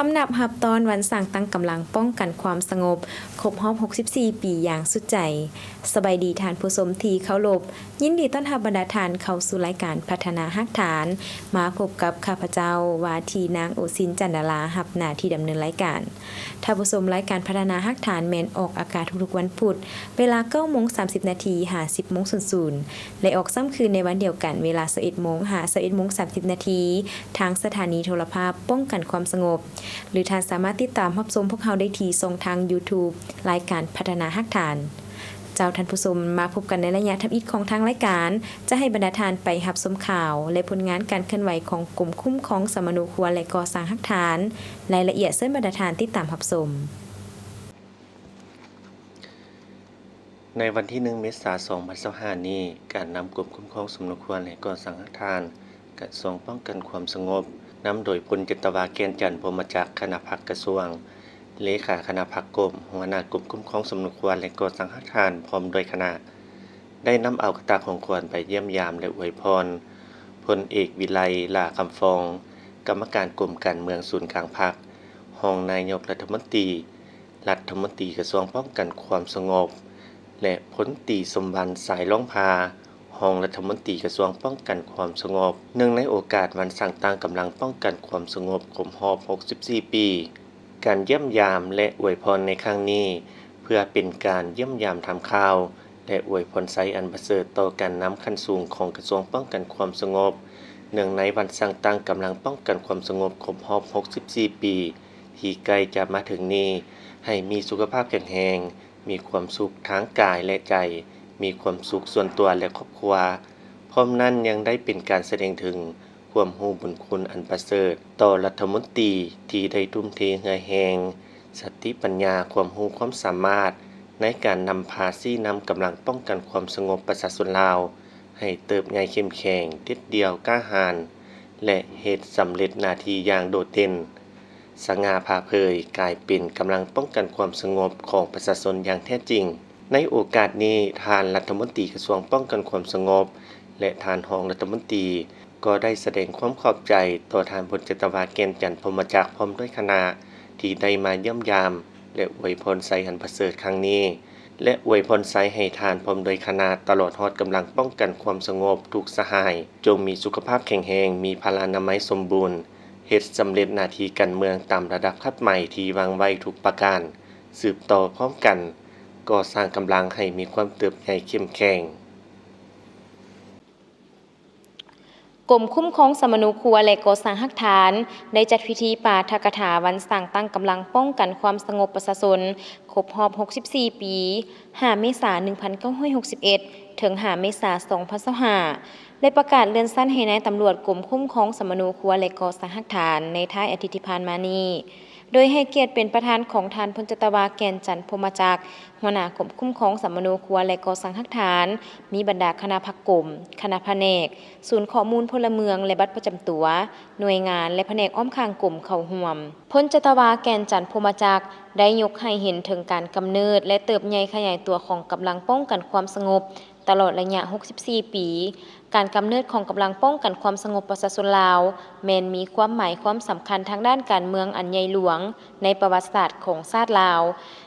ຕ້ອນຮັບຮັບຕ້ອນວັນສ້າງຕັ້ງກຳລັງປ້ອງກັນຄວາມສະຫງົບ ຄົບຮອບຫົກສິບສີ່ປີຢ່າງສຸດໃຈ. ສະບາຍດີທ່ານຜູ້ຊົມທີ່ເຄົາລົບ, ຍິນດີຕ້ອນຮັບບັນດາທ່ານເຂົ້າສູ່ລາຍການພັດທະນາຮາກຖານ. ມາພົບກັບຂ້າພະເຈົ້າ ວ່າທີ່ນາງ ໂອຊິນ ຈັນດາລາ ຮັບໜ້າທີ່ດຳເນີນລາຍການ. ທ່ານຜູ້ຊົມ, ລາຍການພັດທະນາຮາກຖານແມ່ນອອກອາກາດທຸກໆວັນພຸດ ເວລາເກົ້າໂມງສາມສິບນາທີ ຫາ ສິບໂມງສູນສູນ ແລະ ອອກຊ້ຳຄືນໃນວັນດຽວກັນ ເວລາຊາວເອັດໂມງ ຫາ ຊາວເອັດໂມງສາມສິບນາທີ ທາງສະຖານີໂທລະພາບປ້ອງກັນຄວາມສະຫງົບ ຫຼື ທ່ານສາມາດຕິດຕາມຮັບຊົມພວກເຮົາໄດ້ທີ່ຊ່ອງທາງ YouTube ລາຍການພັດທະນາຮາກຖານ. ເຈົ້າທ່ານຜູ້ຊົມ, ມາພົບກັນໃນໄລຍະທຳອິດຂອງທາງລາຍການ ຈະໃຫ້ບັນດາທ່ານໄປຮັບຊົມຂ່າວ ແລະ ຜົນງານການເຄື່ອນໄຫວຂອງກົມຄຸ້ມຄອງສຳມະໂນຄົວ ແລະ ກໍ່ສ້າງຮາກຖານ. ລາຍລະອຽດເຊີນບັນດາທ່ານຕິດຕາມຮັບຊົມ. ໃນວັນທີໜຶ່ງ ເມສາ ສອງພັນຊາວຫ້ານີ້, ການນຳກົມຄຸ້ມຄອງສຳມະໂນຄົວ ແລະ ກໍ່ສ້າງຮາກຖານ ກະຊວງປ້ອງກັນຄວາມສະຫງົບ ນຳໂດຍ ພົນຈັດຕະວາ ແກ່ນຈັນ ພົມມະຈັກ ຄະນະພັກກະຊວງ, ເລຂາຄະນະພັກກົມ, ຫົວໜ້າກົມຄຸ້ມຄອງສຳມະໂນຄົວ ແລະ ກໍ່ສ້າງຮາກຖານ ພ້ອມດ້ວຍຄະນະ ໄດ້ນຳເອົາກະຕ່າຂອງຂວັນໄປຢ້ຽມຢາມ ແລະ ອວຍພອນ ພົນເອກ ວິໄລ ຫຼ້າຄຳຟອງ ກຳມະການກົມການເມືອງສູນກາງພັກ, ຮອງນາຍົກລັດຖະມົນຕີ, ລັດຖະມົນຕີກະຊວງປ້ອງກັນຄວາມສະຫງົບ ແລະ ພົນຕີ ສົມວັນ ສາຍລ້ອງພາ ຮອງລັດຖະມົນຕີກະຊວງປ້ອງກັນຄວາມສະຫງົບ. ເນື່ອງໃນໂອກາດວັນສ້າງຕັ້ງກຳລັງປ້ອງກັນຄວາມສະຫງົບຄົບຮອບຫົກສິບສີ່ປີ, ການຢ້ຽມຢາມ ແລະ ອວຍພອນໃນຄັ້ງນີ້ ເພື່ອເປັນການຢ້ຽມຢາມຖາມຂ່າວ ແລະ ອວຍພອນໄຊອັນປະເສີດຕໍ່ການນຳຂັ້ນສູງຂອງກະຊວງປ້ອງກັນຄວາມສະຫງົບ ເນື່ອງໃນວັນສ້າງຕັ້ງກຳລັງປ້ອງກັນຄວາມສະຫງົບຄົບຮອບຫົກສິບສີ່ປີ ທີ່ໃກ້ຈະມາເຖິງນີ້ ໃຫ້ມີສຸຂະພາບແຂງແຮງ, ມີຄວາມສຸກທາງກາຍ ແລະ ໃຈ, ມີຄວາມສຸກສ່ວນຕົວ ແລະ ຄອບຄົວ. ພ້ອມນັ້ນຍັງໄດ້ເປັນການສະແດງເຖິງຄວາມຮູ້ບຸນຄຸນອັນປະເສີດຕໍ່ລັດຖະມົນຕີທີ່ໄດ້ທຸ່ມເທເຫື່ອແຮງ, ສະຕິປັນຍາ, ຄວາມຮູ້ຄວາມສາມາດໃນການນຳພາຊີ້ນຳກຳລັງປ້ອງກັນຄວາມສະຫງົບປະຊາຊົນລາວ ໃຫ້ເຕີບໃຫຍ່ເຂັ້ມແຂງ, ເດັດດ່ຽວ, ກ້າຫານ ແລະ ເຮັດສຳເລັດໜ້າທີ່ຢ່າງໂດດເດັ່ນ, ສະຫງ່າຜ່າເຜີຍ, ກາຍເປັນກຳລັງປ້ອງກັນຄວາມສະຫງົບຂອງປະຊາຊົນຢ່າງແທ້ຈິງ. ໃນໂອກາດນີ້, ທ່ານລັດຖະມົນຕີກະຊວງປ້ອງກັນຄວາມສະຫງົບ ແລະ ທ່ານຮອງລັດຖະມົນຕີ ກໍໄດ້ສະແດງຄວາມຂອບໃຈຕໍ່ທ່ານ ພົນຈັດຕະວາ ແກ່ນຈັນ ພົມມະຈັກ ພ້ອມດ້ວຍຄະນະ ທີ່ໄດ້ມາຢ້ຽມຢາມ ແລະ ອວຍພອນໄຊອັນປະເສີດຄັ້ງນີ້ ແລະ ອວຍພອນໄຊໃຫ້ທ່ານພ້ອມດ້ວຍຄະນະ ຕະຫຼອດຮອດກຳລັງປ້ອງກັນຄວາມສະຫງົບທຸກສະຫາຍ ຈົ່ງມີສຸຂະພາບແຂງແຮງ, ມີພະລານາໄມສົມບູນ, ເຮັດສຳເລັດໜ້າທີ່ການເມືອງຕາມລະດັບຄາດໝາຍທີ່ວາງໄວ້ທຸກປະການ, ສືບຕໍ່ພ້ອມກັນກໍ່ສ້າງກຳລັງໃຫ້ມີຄວາມເຕີບໃຫຍ່ເຂັ້ມແຂງ. ກົມຄຸ້ມຄອງສຳມະໂນຄົວ ແລະ ກໍ່ສ້າງຮາກຖານ ໄດ້ຈັດພິທີປາຖະກະຖາວັນສ້າງຕັ້ງກຳລັງປ້ອງກັນຄວາມສະຫງົບປະຊາຊົນ ຄົບຮອບຫົກສິບສີ່ປີ, ຫ້າ ເມສາ ໜຶ່ງພັນເກົ້າຮ້ອຍຫົກສິບເອັດ ເຖິງ ຫ້າ ເມສາ ສອງພັນຊາວຫ້າ ແລະ ປະກາດເລື່ອນຊັ້ນໃຫ້ນາຍຕຳຫຼວດກົມຄຸ້ມຄອງສຳມະໂນຄົວ ແລະ ກໍ່ສ້າງຮາກຖານ ໃນທ້າຍອາທິດທີ່ຜ່ານມານີ້. ໂດຍໃຫ້ກຽດເປັນປະທານຂອງທ່ານ ພົນຈັດຕະວາ ແກ່ນຈັນ ພົມມະຈັກ ຫົວໜ້າກົມຄຸ້ມຄອງສຳມະໂນຄົວ ແລະ ກໍ່ສ້າງຮາກຖານ, ມີບັນດາຄະນະພັກກົມ, ຄະນະພະແນກ, ສູນຂໍ້ມູນພົນລະເມືອງ ແລະ ບັດປະຈຳຕົວ, ໜ່ວຍງານ ແລະ ພະແນກອ້ອມຂ້າງກົມເຂົ້າຮ່ວມ. ພົນຈັດຕະວາ ແກ່ນຈັນ ພົມມະຈັກ ໄດ້ຍົກໃຫ້ເຫັນເຖິງການກຳເນີດ ແລະ ເຕີບໃຫຍ່ຂະຫຍາຍຕົວຂອງກຳລັງປ້ອງກັນຄວາມສະຫງົບ ຕະຫຼອດໄລຍະຫົກສິບສີ່ປີ, ການກຳເນີດຂອງກຳລັງປ້ອງກັນຄວາມສະຫງົບປະຊາຊົນລາວ ແມ່ນມີຄວາມໝາຍຄວາມສຳຄັນທາງດ້ານການເມືອງອັນໃຫຍ່ຫຼວງໃນປະຫວັດສາດຂອງຊາດລາວ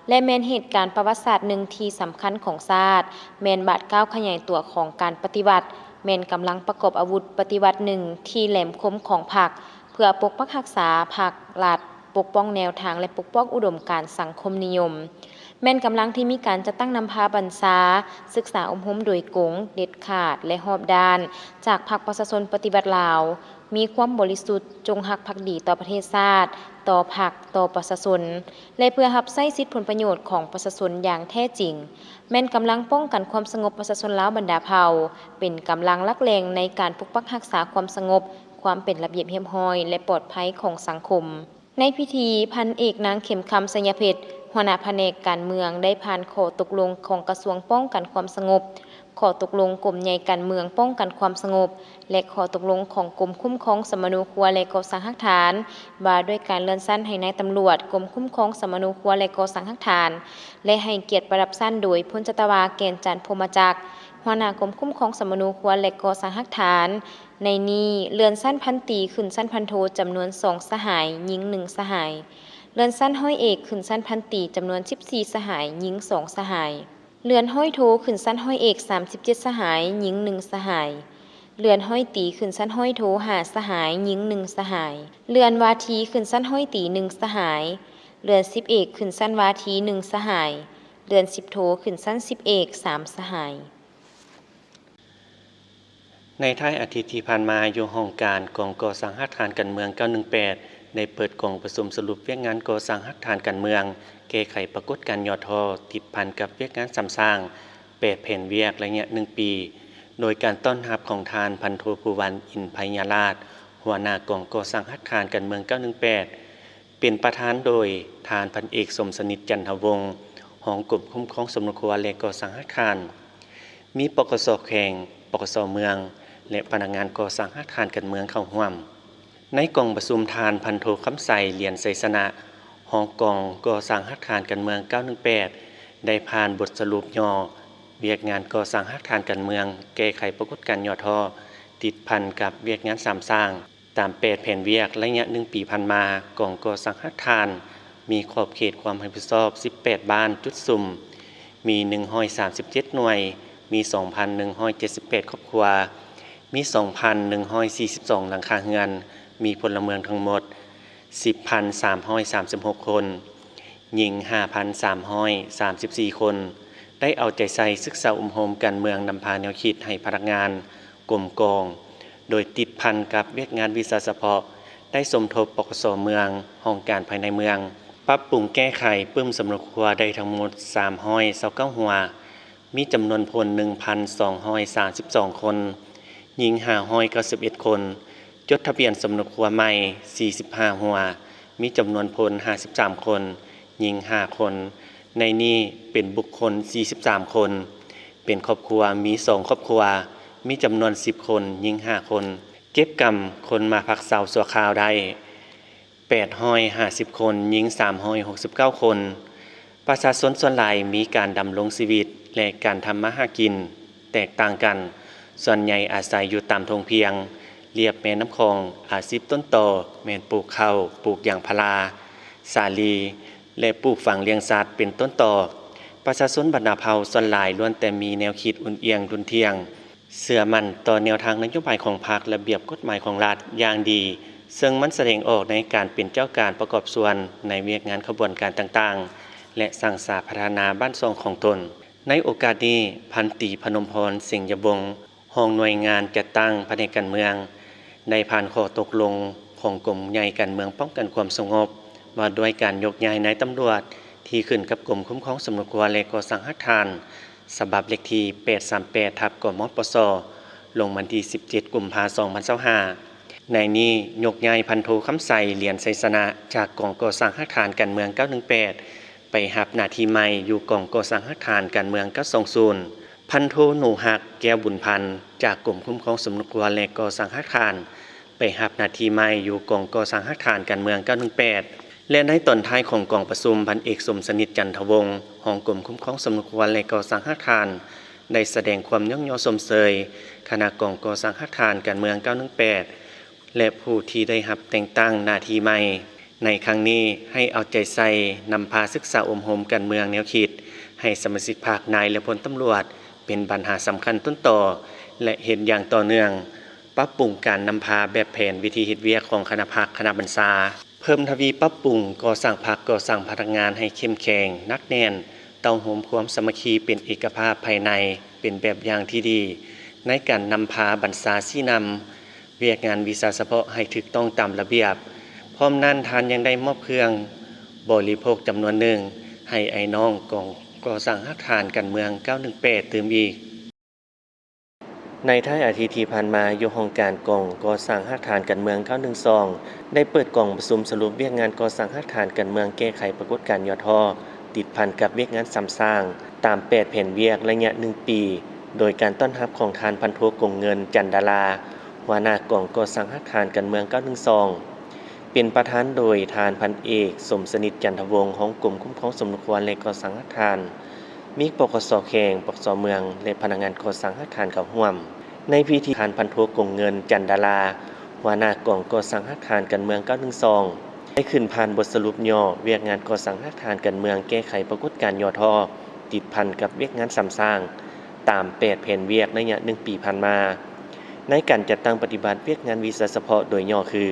ແລະ ແມ່ນເຫດການປະຫວັດສາດໜຶ່ງທີ່ສຳຄັນຂອງຊາດ, ແມ່ນບາດກ້າວຂະຫຍາຍຕົວຂອງການປະຕິວັດ, ແມ່ນກຳລັງປະກອບອາວຸດປະຕິວັດໜຶ່ງທີ່ແຫຼມຄົມຂອງພັກ ເພື່ອປົກປັກຮັກສາພັກ, ລັດ, ປົກປ້ອງແນວທາງ ແລະ ປົກປ້ອງອຸດົມການສັງຄົມນິຍົມ. ແມ່ນກຳລັງທີ່ມີການຈັດຕັ້ງນຳພາບັນຊາ, ສຶກສາອົບຮົມໂດຍກົງ, ເດັດຂາດ ແລະ ຮອບດ້ານ ຈາກພັກປະຊາຊົນປະຕິວັດລາວ, ມີຄວາມບໍລິສຸດ, ຈົງຮັກພັກດີຕໍ່ປະເທດຊາດ, ຕໍ່ພັກ, ຕໍ່ປະຊາຊົນ ແລະ ເພື່ອຮັບໃຊ້ສິດຜົນປະໂຫຍດຂອງປະຊາຊົນຢ່າງແທ້ຈິງ, ແມ່ນກຳລັງປ້ອງກັນຄວາມສະຫງົບປະຊາຊົນລາວບັນດາເຜົ່າ, ເປັນກຳລັງຫຼັກແຫຼ່ງໃນການປົກປັກຮັກສາຄວາມສະຫງົບ, ຄວາມເປັນລະບຽບຮຽບຮ້ອຍ ແລະ ປອດໄພຂອງສັງຄົມ. ໃນພິທີ, ພັນເອກ ນາງ ເຂັມຄຳ ໄຊຍະເພັດ ຫົວໜ້າພະແນກການເມືອງ ໄດ້ຜ່ານຂໍ້ຕົກລົງຂອງກະຊວງປ້ອງກັນຄວາມສະຫງົບ, ຂໍ້ຕົກລົງກົມໃຫຍ່ການເມືອງປ້ອງກັນຄວາມສະຫງົບ ແລະ ຂໍ້ຕົກລົງຂອງກົມຄຸ້ມຄອງສຳມະໂນຄົວ ແລະ ກໍ່ສ້າງຮາກຖານ ວ່າດ້ວຍການເລື່ອນຊັ້ນໃຫ້ນາຍຕຳຫຼວດກົມຄຸ້ມຄອງສຳມະໂນຄົວ ແລະ ກໍ່ສ້າງຮາກຖານ ແລະ ໃຫ້ກຽດປະດັບຊັ້ນໂດຍ ພົນຈັດຕະວາ ແກ່ນຈັນ ພົມມະຈັກ ຫົວໜ້າກົມຄຸ້ມຄອງສຳມະໂນຄົວ ແລະ ກໍ່ສ້າງຮາກຖານ. ໃນນີ້ ເລື່ອນຊັ້ນພັນຕີຂຶ້ນຊັ້ນພັນໂທຈຳນວນສອງສະຫາຍ, ຍິງໜຶ່ງສະຫາຍ, ເລື່ອນຊັ້ນຮ້ອຍເອກຂຶ້ນຊັ້ນພັນຕີຈຳນວນສິບສີ່ສະຫາຍ, ຍິງສອງສະຫາຍ, ເລື່ອນຮ້ອຍໂທຂຶ້ນຊັ້ນຮ້ອຍເອກສາມສິບເຈັດສະຫາຍ, ຍິງໜຶ່ງສະຫາຍ, ເລື່ອນຮ້ອຍຕີຂຶ້ນຊັ້ນຮ້ອຍໂທຫ້າສະຫາຍ, ຍິງໜຶ່ງສະຫາຍ, ເລື່ອນວາທີຂຶ້ນຊັ້ນຮ້ອຍຕີໜຶ່ງສະຫາຍ, ເລື່ອນສິບເອກຂຶ້ນຊັ້ນວາທີໜຶ່ງສະຫາຍ, ເລື່ອນສິບໂທຂຶ້ນຊັ້ນສິບເອກສາມສະຫາຍ. ໃນທ້າຍອາທິດທີ່ຜ່ານມາ, ຢູ່ຫ້ອງການກອງກໍ່ສ້າງຮາກຖານການເມືອງເກົ້າໜຶ່ງແປດ ໄດ້ເປີດກອງປະຊຸມສະຫຼຸບວຽກງານກໍ່ສ້າງຮາກຖານການເມືອງ, ແກ້ໄຂປາກົດການຫຍໍ້ທໍ້ ຕິດພັນກັບວຽກງານຊຳສ້າງ ແປດແຜນວຽກໄລຍະໜຶ່ງປີ, ໂດຍການຕ້ອນຮັບຂອງທ່ານ ພັນໂທ ພູວັນ ອິນໄພຍາລາດ, ຫົວໜ້າກອງກໍ່ສ້າງຮາກຖານການເມືອງເກົ້າໜຶ່ງແປດ, ເປັນປະທານໂດຍທ່ານ ພັນເອກ ສົມສະໜິດ ຈັນທະວົງ, ຮອງກົມຄຸ້ມຄອງສຳມະໂນຄົວ ແລະ ກໍ່ສ້າງຮາກຖານ, ມີ ປກສ ແຂວງ, ປກສ ເມືອງ ແລະ ພະນັກງານກໍ່ສ້າງຮາກຖານການເມືອງເຂົ້າຮ່ວມ. ໃນກອງປະຊຸມ, ທ່ານ ພັນໂທ ຄຳໄຊ ຫຼຽນໄຊຊະນະ, ຮອງກອງກໍ່ສ້າງຮາກຖານການເມືອງເກົ້າໜຶ່ງແປດ ໄດ້ຜ່ານບົດສະຫຼຸບຫຍໍ້ວຽກງານກໍ່ສ້າງຮາກຖານການເມືອງ, ແກ້ໄຂປາກົດການຫຍໍ້ທໍ້ ຕິດພັນກັບວຽກງານຊຳສ້າງ ຕາມແປດແຜນວຽກໄລຍະໜຶ່ງປີຜ່ານມາ, ກອງກໍ່ສ້າງຮາກຖານມີຂອບເຂດຄວາມຮັບຜິດຊອບສິບແປດບ້ານຈຸດສຸມ, ມີໜຶ່ງຮ້ອຍສາມສິບເຈັດໜ່ວຍ, ມີສອງພັນໜຶ່ງຮ້ອຍເຈັດສິບແປດຄອບຄົວ, ມີສອງພັນໜຶ່ງຮ້ອຍສີ່ສິບສອງຫຼັງຄາເຮືອນ, ມີພົນລະເມືອງທັງໝົດສິບພັນສາມຮ້ອຍສາມສິບຫົກຄົນ. ຍິງຫ້າພັນສາມຮ້ອຍສາມສິບສີ່ຄົນ, ໄດ້ເອົາໃຈໃສ່ສຶກສາອົບຮົມການເມືອງ, ນຳພາແນວຄິດໃຫ້ພະນັກງານກົມກອງ, ໂດຍຕິດພັນກັບວຽກງານວິຊາສະເພາະ, ໄດ້ສົມທົບ ປກສ ເມືອງ, ຫ້ອງການພາຍໃນເມືອງ, ປັບປຸງແກ້ໄຂປຶ້ມສຳມະໂນຄົວໄດ້ທັງໝົດສາມຮ້ອຍຊາວເກົ້າຫົວ, ມີຈຳນວນພົນໜຶ່ງພັນສອງຮ້ອຍສາມສິບສອງຄົນ, ຍິງຫ້າຮ້ອຍເກົ້າສິບເອັດຄົນ, ຈົດທະບຽນສຳມະໂນຄົວໃໝ່ສີ່ສິບຫ້າຫົວ, ມີຈຳນວນພົນຫ້າສິບສາມຄົນ, ຍິງຫ້າຄົນ, ໃນນີ້ເປັນບຸກຄົນສີ່ສິບສາມຄົນ, ເປັນຄອບຄົວມີສອງຄອບຄົວ, ມີຈຳນວນສິບຄົນ, ຍິງຫ້າຄົນ, ເກັບກຳຄົນມາພັກເຊົາຊົ່ວຄາວໄດ້ ແປດຮ້ອຍຫ້າສິບຄົນ, ຍິງສາມຮ້ອຍຫົກສິບເກົ້າຄົນ. ປະຊາຊົນສ່ວນຫຼາຍມີການດຳລົງຊີວິດ ແລະ ການທຳມາຫາກິນແຕກຕ່າງກັນ, ສ່ວນໃຫຍ່ອາໄສຢູ່ຕາມທົ່ງພຽງລຽບແມ່ນ້ຳຂອງ, ອາຊີບຕົ້ນຕໍແມ່ນປູກເຂົ້າ, ປູກຢາງພາລາ, ສາລີ ແລະ ປູກຝັງລ້ຽງສັດເປັນຕົ້ນຕໍ. ປະຊາຊົນບັນດາເຜົ່າສ່ວນຫຼາຍລ້ວນແຕ່ມີແນວຄິດອຸ່ນອຽງ, ລຸນທ່ຽງ, ເຊື່ອໝັ້ນຕໍ່ແນວທາງນະໂຍບາຍຂອງພັກ, ລະບຽບກົດໝາຍຂອງລັດຢ່າງດີ, ເຊິ່ງມັນສະແດງອອກໃນການເປັນເຈົ້າການປະກອບສ່ວນໃນວຽກງານຂະບວນການຕ່າງໆ ແລະ ສ້າງສາພັດທະນາບ້ານຊ່ອງຂອງຕົນ. ໃນໂອກາດນີ້, ພັນຕີ ພະນົມພອນ ເສັງຍະວົງ, ຮອງໜ່ວຍງານຈັດຕັ້ງພະແນກການເມືອງ, ໄດ້ຜ່ານຂໍ້ຕົກລົງຂອງກົມໃຫຍ່ການເມືອງປ້ອງກັນຄວາມສະຫງົບ ວ່າດ້ວຍການຍົກຍ້າຍນາຍຕຳຫຼວດທີ່ຂຶ້ນກັບກົມຄຸ້ມຄອງສຳມະໂນຄົວ ແລະ ກໍ່ສ້າງຮາກຖານ ສະບັບເລກທີແປດສາມແປດ ທັບ ກມປສ ລົງວັນທີສິບເຈັດ ກຸມພາ ສອງພັນຊາວຫ້າ. ໃນນີ້ ຍົກຍ້າຍ ພັນໂທ ຄຳໄຊ ຫຼຽນໄຊຊະນະ ຈາກກອງກໍ່ສ້າງຮາກຖານການເມືອງ ເກົ້າໜຶ່ງແປດ ໄປຮັບໜ້າທີ່ໃໝ່ຢູ່ກອງກໍ່ສ້າງຮາກຖານການເມືອງ ເກົ້າສອງສູນ, ພັນໂທ ໜູຮັກ ແກ້ວບຸນພັນ ຈາກກົມຄຸ້ມຄອງສຳມະໂນຄົວ ແລະ ກໍ່ສ້າງຮາກຖານ ໄປຮັບໜ້າທີ່ໃໝ່ຢູ່ກອງກໍ່ສ້າງຮາກຖານການເມືອງ ເກົ້າໜຶ່ງແປດ ແລະ ໃນຕອນທ້າຍຂອງກອງປະຊຸມ, ພັນເອກ ສົມສະໜິດ ຈັນທະວົງ, ຮອງກົມຄຸ້ມຄອງສຳມະໂນຄົວ ແລະ ກໍ່ສ້າງຮາກຖານ ໄດ້ສະແດງຄວາມຍ້ອງຍໍຊົມເຊີຍຄະນະກອງກໍ່ສ້າງຮາກຖານການເມືອງ ເກົ້າໜຶ່ງແປດ ແລະ ຜູ້ທີ່ໄດ້ຮັບແຕ່ງຕັ້ງໜ້າທີ່ໃໝ່ໃນຄັ້ງນີ້ ໃຫ້ເອົາໃຈໃສ່ນຳພາສຶກສາອົບຮົມການເມືອງແນວຄິດໃຫ້ສະມາຊິກພັກ, ນາຍ ແລະ ພົນຕຳຫຼວດ ເປັນບັນຫາສຳຄັນຕົ້ນຕໍ ແລະ ເຮັດຢ່າງຕໍ່ເນື່ອງ, ປັບປຸງການນຳພາແບບແຜນວິທີເຮັດວຽກຂອງຄະນະພັກ, ຄະນະບັນຊາ, ເພີ່ມທະວີປັບປຸງກໍ່ສ້າງພັກ, ກໍ່ສ້າງພະນັກງານໃຫ້ເຂັ້ມແຂງ, ໜັກແໜ້ນ, ເຕົ້າໂຮມຄວາມສາມັກຄີເປັນເອກະພາບພາຍໃນ ເປັນແບບຢ່າງທີ່ດີໃນການນຳພາບັນຊາຊີ້ນຳວຽກງານວິຊາສະເພາະໃຫ້ຖືກຕ້ອງຕາມລະບຽບ. ພ້ອມນັ້ນ, ທ່ານຍັງໄດ້ມອບເຄື່ອງບໍລິໂພກຈຳນວນໜຶ່ງໃຫ້ອ້າຍນ້ອງກອງກໍ່ສ້າງຮາກຖານການເມືອງ ເກົ້າໜຶ່ງແປດ ຕື່ມອີກ. ໃນທ້າຍອາທິດທີ່ຜ່ານມາ, ຢູ່ຫ້ອງການກອງກໍ່ສ້າງຮາກຖານການເມືອງ ເກົ້າໜຶ່ງສອງ ໄດ້ເປີດກອງປະຊຸມສະຫຼຸບວຽກງານກໍ່ສ້າງຮາກຖານການເມືອງ ແກ້ໄຂປາກົດການຫຍໍ້ທໍ້ ຕິດພັນກັບວຽກງານຊຳສ້າງ ຕາມແປດແຜນວຽກໄລຍະໜຶ່ງປີ, ໂດຍການຕ້ອນຮັບຂອງທ່ານ ພັນໂທ ກົງເງິນ ຈັນດາລາ, ຫົວໜ້າກອງກໍ່ສ້າງຮາກຖານການເມືອງ ເກົ້າໜຶ່ງສອງ, ເປັນປະທານໂດຍທ່ານ ພັນເອກ ສົມສະໜິດ ຈັນທະວົງ, ຮອງກົມຄຸ້ມຄອງສຳມະໂນຄົວ ແລະ ກໍ່ສ້າງຮາກຖານ. ມີ ປກສ ແຂວງ, ປກສ ເມືອງ ແລະ ພະນັກງານກໍ່ສ້າງຮາກຖານເຂົ້າຮ່ວມ. ໃນພິທີ ທ່ານ ພັນໂທ ກົງເງິນ ຈັນດາລາ ຫົວໜ້າກອງກໍ່ສ້າງຮາກຖານການເມືອງ ເກົ້າໜຶ່ງສອງ ໄດ້ຂຶ້ນຜ່ານບົດສະຫຼຸບຫຍໍ້ວຽກງານກໍ່ສ້າງຮາກຖານການເມືອງ ແກ້ໄຂປາກົດການຫຍໍ້ທໍ້ ຕິດພັນກັບວຽກງານຊຳສ້າງ ຕາມແປດແຜນວຽກໄລຍະໜຶ່ງປີຜ່ານມາ. ໃນການຈັດຕັ້ງປະຕິບັດວຽກງານວິຊາສະເພາະໂດຍຫຍໍ້ຄື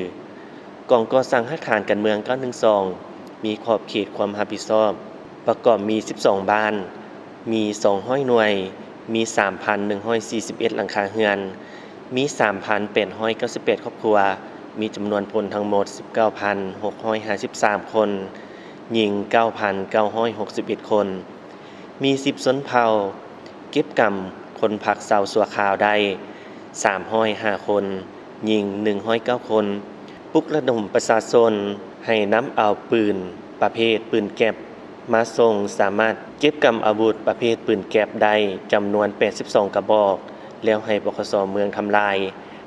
ກອງກໍ່ສ້າງຮາກຖານການເມືອງ ເກົ້າໜຶ່ງສອງ ມີຂອບເຂດຄວາມຮັບຜິດຊອບ ປະກອບມີ ສິບສອງ ບ້ານ, ມີ ສອງຮ້ອຍ ໜ່ວຍ, ມີ ສາມພັນໜຶ່ງຮ້ອຍສີ່ສິບເອັດ ຫຼັງຄາເຮືອນ, ມີ ສາມພັນແປດຮ້ອຍເກົ້າສິບແປດ ຄອບຄົວ, ມີຈຳນວນຄົນທັງໝົດ ສິບເກົ້າພັນຫົກຮ້ອຍຫ້າສິບສາມ ຄົນ, ຍິງ ເກົ້າພັນເກົ້າຮ້ອຍຫົກສິບເອັດ ຄົນ, ມີ ສິບ ຊົນເຜົ່າ, ເກັບກຳຄົນພັກເຊົາຊົ່ວຄາວໄດ້ ສາມຮ້ອຍຫ້າ ຄົນ, ຍິງ ໜຶ່ງຮ້ອຍເກົ້າ ຄົນ, ປຸກລະດົມປະຊາຊົນໃຫ້ນຳເອົາປືນປະເພດປືນແກັບມາສົ່ງ, ສາມາດເກັບກຳອາວຸດປະເພດປືນແກັບໄດ້ຈຳນວນ ແປດສິບສອງ ກະບອກ ແລ້ວໃຫ້ ປກສ ເມືອງທຳລາຍ,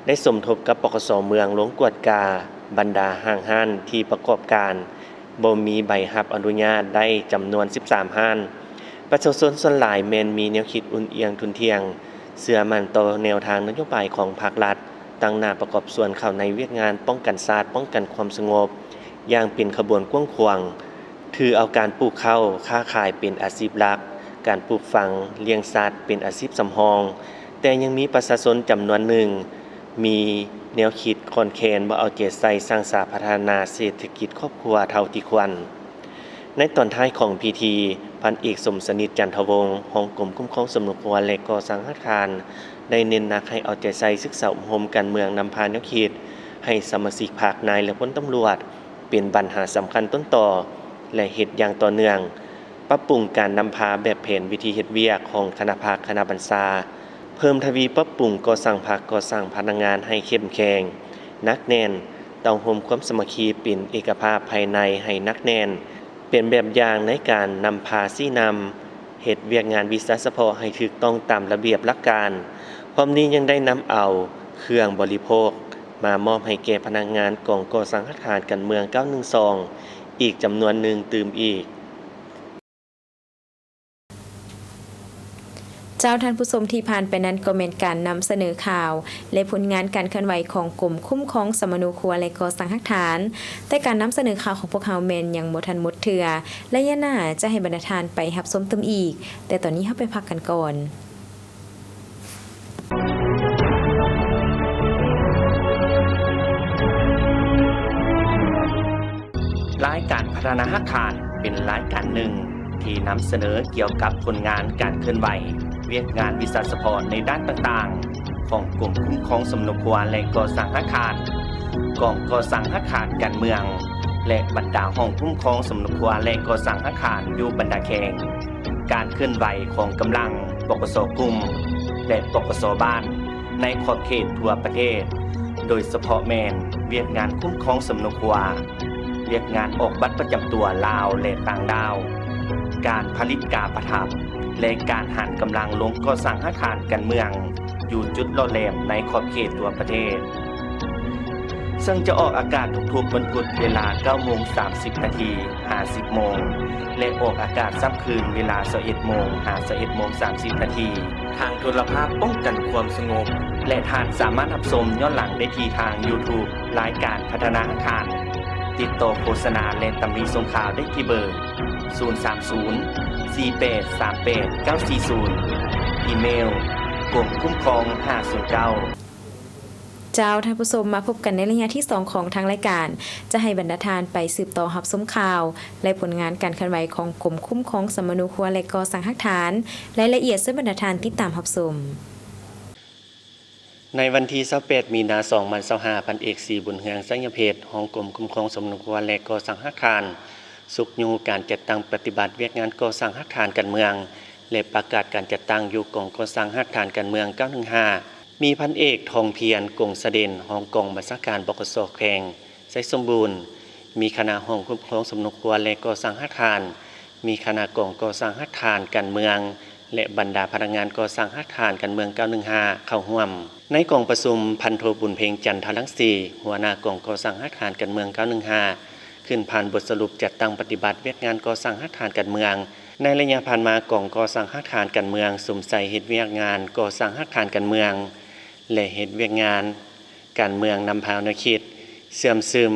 ໄດ້ສົມທົບກັບ ປກສ ເມືອງລົງກວດກາບັນດາຫ້າງຮ້ານທີ່ປະກອບການ ບໍ່ມີໃບຮັບອະນຸຍາດໄດ້ຈຳນວນ ສິບສາມ ຮ້ານ. ປະຊາຊົນສ່ວນຫຼາຍແມ່ນມີແນວຄິດອຸ່ນອຽງທຸ່ນທ່ຽງ, ເຊື່ອໝັ້ນຕໍ່ແນວທາງນະໂຍບາຍຂອງພັກລັດ, ຕັ້ງໜ້າປະກອບສ່ວນເຂົ້າໃນວຽກງານປ້ອງກັນຊາດ, ປ້ອງກັນຄວາມສະຫງົບຢ່າງເປັນຂະບວນກວ້າງຂວາງ, ຖືເອົາການປູກເຂົ້າ, ຄ້າຂາຍເປັນອາຊີບຫຼັກ, ການປູກຝັງ, ລ້ຽງສັດເປັນອາຊີບສຳຮອງ, ແຕ່ຍັງມີປະຊາຊົນຈຳນວນໜຶ່ງ ມີແນວຄິດຂ້ອນແຄ້ນບໍ່ເອົາໃຈໃສ່ສ້າງສາພັດທະນາເສດຖະກິດຄອບຄົວເທົ່າທີ່ຄວນ. ໃນຕອນທ້າຍຂອງພິທີ, ພັນເອກ ສົມສະໜິດ ຈັນທະວົງ ຮອງກົມຄຸ້ມຄອງສົມນຸຄົວ ແລະ ກໍ່ສ້າງຮາກຖານ ໄດ້ເນັ້ນໜັກໃຫ້ເອົາໃຈໃສ່ສຶກສາອົບຮົມການເມືອງນຳພາແນວຄິດໃຫ້ສະມາຊິກພັກ, ນາຍ ແລະ ພົນຕຳຫຼວດ ເປັນບັນຫາສຳຄັນຕົ້ນຕໍ ແລະ ເຮັດຢ່າງຕໍ່ເນື່ອງ, ປັບປຸງການນຳພາແບບແຜນວິທີເຮັດວຽກຂອງຄະນະພັກ, ຄະນະບັນຊາ, ເພີ່ມທະວີປັບປຸງກໍ່ສ້າງພັກ, ກໍ່ສ້າງພະນັກງານໃຫ້ເຂັ້ມແຂງ, ໜັກແໜ້ນ, ເຕົ້າໂຮມຄວາມສາມັກຄີເປັນເອກະພາບພາຍໃນໃຫ້ໜັກແໜ້ນ, ເປັນແບບຢ່າງໃນການນຳພາຊີ້ນຳເຮັດວຽກງານວິຊາສະເພາະໃຫ້ຖືກຕ້ອງຕາມລະບຽບຫຼັກການ. ພ້ອມນີ້ຍັງໄດ້ນຳເອົາເຄື່ອງບໍລິໂພກມາມອບໃຫ້ແກ່ພະນັກງານກອງກໍ່ສ້າງຮາກຖານການເມືອງ ເກົ້າໜຶ່ງສອງ ອີກຈຳນວນໜຶ່ງຕື່ມອີກ. ເຈົ້າທ່ານຜູ້ຊົມ ທີ່ຜ່ານໄປນັ້ນກໍແມ່ນການນຳສະເໜີຂ່າວ ແລະ ຜົນງານການເຄື່ອນໄຫວຂອງກົມຄຸ້ມຄອງສຳມະໂນຄົວ ແລະ ກໍ່ສ້າງຮາກຖານ. ແຕ່ການນຳສະເໜີຂ່າວຂອງພວກເຮົາແມ່ນຍັງບໍ່ທັນໝົດເທື່ອ, ໄລຍະໜ້າຈະໃຫ້ບັນດາທ່ານໄປຮັບຊົມຕື່ມອີກ, ແຕ່ຕອນນີ້ເຮົາໄປພັກກັນກ່ອນ. ລາຍການພັດທະນາຮາກຖານເປັນລາຍການໜຶ່ງທີ່ນຳສະເໜີກ່ຽວກັບຜົນງານການເຄື່ອນໄຫວ, ວຽກງານວິຊາສະເພາະໃນດ້ານຕ່າງໆ ຂອງກົມຄຸ້ມຄອງສຳມະໂນຄົວ ແລະ ກໍ່ສ້າງຮາກຖານ, ກອງກໍ່ສ້າງຮາກຖານການເມືອງ ແລະ ບັນດາຫ້ອງຄຸ້ມຄອງສຳມະໂນຄົວ ແລະ ກໍ່ສ້າງຮາກຖານຢູ່ບັນດາແຂວງ. ການເຄື່ອນໄຫວຂອງກຳລັງ ປກສ ກຸ່ມ ແລະ ປກສ ບ້ານ ໃນຂອບເຂດທົ່ວປະເທດ, ໂດຍສະເພາະແມ່ນວຽກງານຄຸ້ມຄອງສຳມະໂນຄົວ, ວຽກງານອອກບັດປະຈຳຕົວລາວ ແລະ ຕ່າງດ້າວ, ການຜະລິດກາປະທັບ ແລະ ການຫັນກຳລັງລົງກໍ່ສ້າງຮາກຖານການເມືອງ ຢູ່ຈຸດຫຼໍ່ແຫຼມໃນຂອບເຂດທົ່ວປະເທດ. ເຊິ່ງຈະອອກອາກາດທຸກໆວັນພຸດເວລາເກົ້າໂມງສາມສິບນາທີຫາສິບໂມງ ແລະ ອອກອາກາດຊ້ຳຄືນເວລາຊາວເອັດໂມງຫາຊາວເອັດໂມງສາມສິບນາທີ ທາງໂທລະພາບປ້ອງກັນຄວາມສະຫງົບ ແລະ ທ່ານສາມາດຮັບຊົມຍ້ອນຫຼັງໄດ້ທີ່ທາງ YouTube ລາຍການພັດທະນາຮາກຖານ. ຕິດຕໍ່ໂຄສະນາ ແລະ ຕຳໜິສົ່ງຂ່າວໄດ້ທີ່ເບີ ສູນສາມສູນ ສີ່ແປດສາມແປດເກົ້າສີ່ສູນ, ອີເມວ ກົມຄຸ້ມຄອງຫ້າສູນເກົ້າ. ເຈົ້າ ທ່ານຜູ້ຊົມ, ມາພົບກັນໃນໄລຍະທີສອງຂອງທາງລາຍການ, ຈະໃຫ້ບັນດາທ່ານໄປສືບຕໍ່ຮັບຊົມຂ່າວ ແລະ ຜົນງານການເຄື່ອນໄຫວຂອງກົມຄຸ້ມຄອງສຳມະໂນຄົວ ແລະ ກໍ່ສ້າງຮາກຖານ. ລາຍລະອຽດເຊີນບັນດາທ່ານຕິດຕາມຮັບຊົມ. ໃນວັນທີຊາວແປດ ມີນາ ສອງພັນຊາວຫ້າ, ພັນເອກ ສີບຸນເຮືອງ ໄຊຍະເພັດ ຮອງກົມຄຸ້ມຄອງສຳມະໂນຄົວ ແລະ ກໍ່ສ້າງຮາກຖານ ຊຸກຍູ້ການຈັດຕັ້ງປະຕິບັດວຽກງານກໍ່ສ້າງຮາກຖານການເມືອງ ແລະ ປະກາດການຈັດຕັ້ງຢູ່ກອງກໍ່ສ້າງຮາກຖານການເມືອງ ເກົ້າໜຶ່ງຫ້າ. ມີພັນເອກ ທອງພຽນ ກົງສະເດັ່ນ ຮອງກອງບັນຊາການ ປກສ ແຂວງໄຊສົມບູນ, ມີຄະນະຫ້ອງຄຸ້ມຄອງສຳມະໂນຄົວ ແລະ ກໍ່ສ້າງຮາກຖານ, ມີຄະນະກອງກໍ່ສ້າງຮາກຖານການເມືອງ ແລະ ບັນດາພະນັກງານກໍ່ສ້າງຮາກຖານການເມືອງ ເກົ້າໜຶ່ງຫ້າ ເຂົ້າຮ່ວມ. ໃນກອງປະຊຸມ, ພັນໂທ ບຸນເພັງ ຈັນທະລັງສີ, ຫົວໜ້າກອງກໍ່ສ້າງຮາກຖານການເມືອງ ເກົ້າໜຶ່ງຫ້າ ຂຶ້ນຜ່ານບົດສະຫຼຸບຈັດຕັ້ງປະຕິບັດວຽກງານກໍ່ສ້າງຮາກຖານການເມືອງ ໃນໄລຍະຜ່ານມາ, ກອງກໍ່ສ້າງຮາກຖານການເມືອງສຸມໃສ່ເຮັດວຽກງານກໍ່ສ້າງຮາກຖານການເມືອງ ແລະ ເຮັດວຽກງານການເມືອງນຳພາແນວຄິດ ເຊື່ອມຊຶມ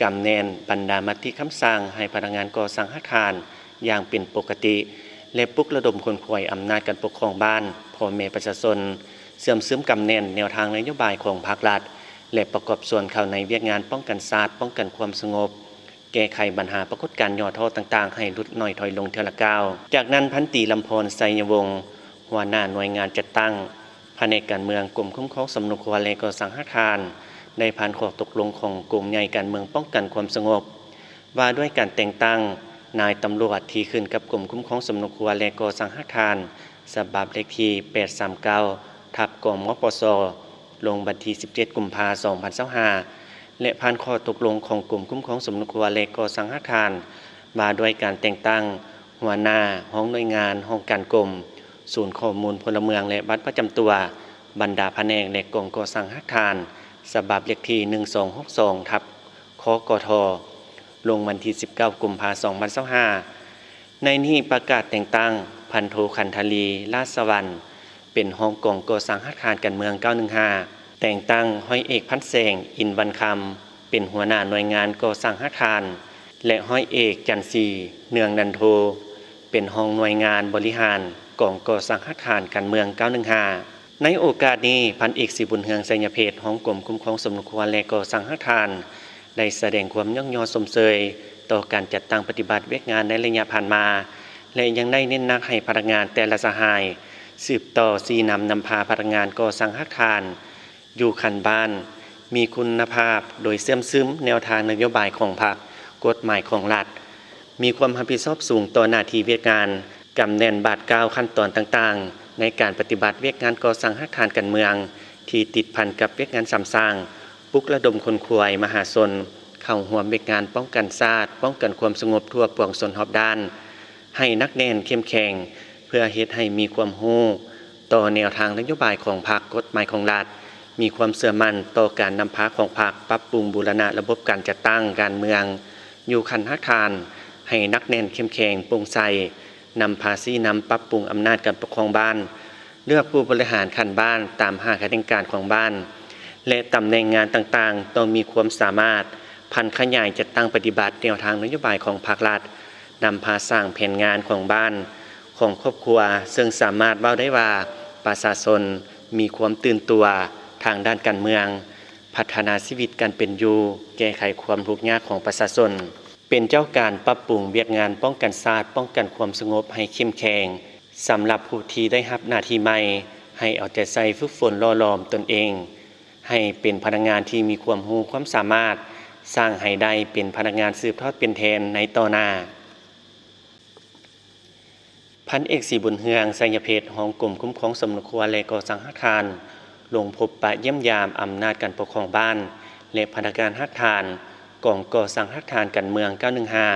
ກຳແໜ້ນບັນດາມະຕິຄຳສັ່ງໃຫ້ພະນັກງານກໍ່ສ້າງຮາກຖານຢ່າງເປັນປົກກະຕິ ແລະ ປຸກລະດົມຂົນຂວາຍອຳນາດການປົກຄອງບ້ານ, ພໍ່ແມ່ປະຊາຊົນ ເຊື່ອມຊຶມກຳແໜ້ນແນວທາງນະໂຍບາຍຂອງພາກລັດ ແລະ ປະກອບສ່ວນເຂົ້າໃນວຽກງານປ້ອງກັນຊາດ, ປ້ອງກັນຄວາມສະຫງົບ, ແກ້ໄຂບັນຫາປາກົດການຫຍໍ້ທໍ້ຕ່າງໆໃຫ້ຫຼຸດໜ້ອຍຖອຍລົງເທື່ອລະກ້າວ. ຈາກນັ້ນ, ພັນຕີ ລຳພອນ ໄຊຍະວົງ ຫົວໜ້າໜ່ວຍງານຈັດຕັ້ງ ພະແນກການເມືອງ ກົມຄຸ້ມຄອງສຳນົວຄົວ ແລະ ກໍ່ສ້າງຮາກຖານ ໄດ້ຜ່ານຂໍ້ຕົກລົງຂອງກົມໃຫຍ່ການເມືອງປ້ອງກັນຄວາມສະຫງົບ ວ່າດ້ວຍການແຕ່ງຕັ້ງນາຍຕຳຫຼວດທີ່ຂຶ້ນກັບກົມຄຸ້ມຄອງສຳນົວຄົວ ແລະ ກໍ່ສ້າງຮາກຖານ ສະບັບເລກທີ ແປດສາມເກົ້າ ທັບ ກມປສ ລົງວັນທີ ສິບເຈັດ ກຸມພາ ສອງພັນຊາວຫ້າ ແລະ ຜ່ານຂໍ້ຕົກລົງຂອງກົມຄຸ້ມຄອງສຳນົວຄົວ ແລະ ກໍ່ສ້າງຮາກຖານ ວ່າດ້ວຍການແຕ່ງຕັ້ງຫົວໜ້າຫ້ອງໜ່ວຍງານ, ຫ້ອງການກົມ, ສູນຂໍ້ມູນພົນລະເມືອງ ແລະ ບັດປະຈຳຕົວ ບັນດາພະແນກ ແລະ ກອງກໍ່ສ້າງຮາກຖານ ສະບັບເລກທີ ໜຶ່ງສອງຫົກສອງ ທັບ ຄກທ ລົງວັນທີ ສິບເກົ້າ ກຸມພາ ສອງພັນຊາວຫ້າ. ໃນນີ້ປະກາດແຕ່ງຕັ້ງ ພັນໂທ ຂັນທະລີ ລາດສະຫວັນ ເປັນຮອງກອງກໍ່ສ້າງຮາກຖານການເມືອງ ເກົ້າໜຶ່ງຫ້າ, ແຕ່ງຕັ້ງ ຮ້ອຍເອກ ພັນແສງ ອິນວັນຄຳ ເປັນຫົວໜ້າໜ່ວຍງານກໍ່ສ້າງຮາກຖານ ແລະ ຮ້ອຍເອກ ຈັນສີ ເນືອງນັນໂທ ເປັນຮອງໜ່ວຍງານບໍລິຫານກອງກໍ່ສ້າງຮາກຖານການເມືອງ ເກົ້າໜຶ່ງຫ້າ. ໃນໂອກາດນີ້, ພັນເອກ ສີບຸນເຮືອງ ໄຊຍະເພັດ ຮອງກົມຄຸ້ມຄອງສຳນົວຄົວ ແລະ ກໍ່ສ້າງຮາກຖານ ໄດ້ສະແດງຄວາມຍ້ອງຍໍຊົມເຊີຍຕໍ່ການຈັດຕັ້ງປະຕິບັດວຽກງານໃນໄລຍະຜ່ານມາ ແລະ ຍັງໄດ້ເນັ້ນໜັກໃຫ້ພະນັກງານແຕ່ລະສະຫາຍ ສືບຕໍ່ຊີ້ນຳນຳພາພະນັກງານກໍ່ສ້າງຮາກຖານຢູ່ຂັ້ນບ້ານ ມີຄຸນນະພາບ ໂດຍເຊື່ອມຊຶມແນວທາງນະໂຍບາຍຂອງພັກ, ກົດໝາຍຂອງລັດ, ມີຄວາມຮັບຜິດຊອບສູງຕໍ່ໜ້າທີ່ວຽກງານ, ກຳແໜ້ນບາດກ້າວຂັ້ນຕອນຕ່າງໆ ໃນການປະຕິບັດວຽກງານກໍ່ສ້າງຮາກຖານການເມືອງ ທີ່ຕິດພັນກັບວຽກງານສຳສ້າງ, ປຸກລະດົມຂົນຂວາຍມະຫາຊົນເຂົ້າຮ່ວມວຽກງານປ້ອງກັນຊາດ, ປ້ອງກັນຄວາມສະຫງົບທົ່ວປວງຊົນຮອບດ້ານ ໃຫ້ໜັກແໜ້ນເຂັ້ມແຂງ ເພື່ອເຮັດໃຫ້ມີຄວາມຮູ້ຕໍ່ແນວທາງນະໂຍບາຍຂອງພັກ, ກົດໝາຍຂອງລັດ, ມີຄວາມເຊື່ອໝັ້ນຕໍ່ການນຳພາຂອງພັກ, ປັບປຸງບູລະນະລະບົບການຈັດຕັ້ງການເມືອງຢູ່ຂັ້ນຮາກຖານໃຫ້ໜັກແໜ້ນເຂັ້ມແຂງ, ໂປ່ງໃສ, ນຳພາຊີ້ນຳປັບປຸງອຳນາດການປົກຄອງບ້ານ, ເລືອກຜູ້ບໍລິຫານຂັ້ນບ້ານຕາມຫ້າຂະແໜງການຂອງບ້ານ ແລະ ຕຳແໜ່ງງານຕ່າງໆ ຕ້ອງມີຄວາມສາມາດຜັນຂະຫຍາຍຈັດຕັ້ງປະຕິບັດແນວທາງນະໂຍບາຍຂອງພັກລັດ, ນຳພາສ້າງແຜນງານຂອງບ້ານ, ຂອງຄອບຄົວ, ເຊິ່ງສາມາດເວົ້າໄດ້ວ່າປະຊາຊົນມີຄວາມຕື່ນຕົວທາງດ້ານການເມືອງ, ພັດທະນາຊີວິດການເປັນຢູ່, ແກ້ໄຂຄວາມທຸກຍາກຂອງປະຊາຊົນ, ເປັນເຈົ້າການປັບປຸງວຽກງານປ້ອງກັນຊາດ, ປ້ອງກັນຄວາມສະຫງົບໃຫ້ເຂັ້ມແຂງ. ສຳລັບຜູ້ທີ່ໄດ້ຮັບໜ້າທີ່ໃໝ່, ໃຫ້ເອົາໃຈໃສ່ຝຶກຝົນຫຼໍ່ຫຼອມຕົນເອງ ໃຫ້ເປັນພະນັກງານທີ່ມີຄວາມຮູ້ຄວາມສາມາດ, ສ້າງໃຫ້ໄດ້ເປັນພະນັກງານສືບທອດເປັນແທນໃນຕໍ່ໜ້າ. ພັນເອກ ສີບຸນເຮືອງ ໄຊຍະເພັດ ຮອງກົມຄຸ້ມຄອງສຳນົວຄົວ ແລະ ກໍ່ສ້າງຮາກຖານ ລົງພົບປະຢ້ຽມຢາມອຳນາດການປົກຄອງບ້ານ ແລະ ພະນັກງານຮາກຖານ ກອງກໍ່ສ້າງຮາກຖານການເມືອງ ເກົ້າໜຶ່ງຫ້າ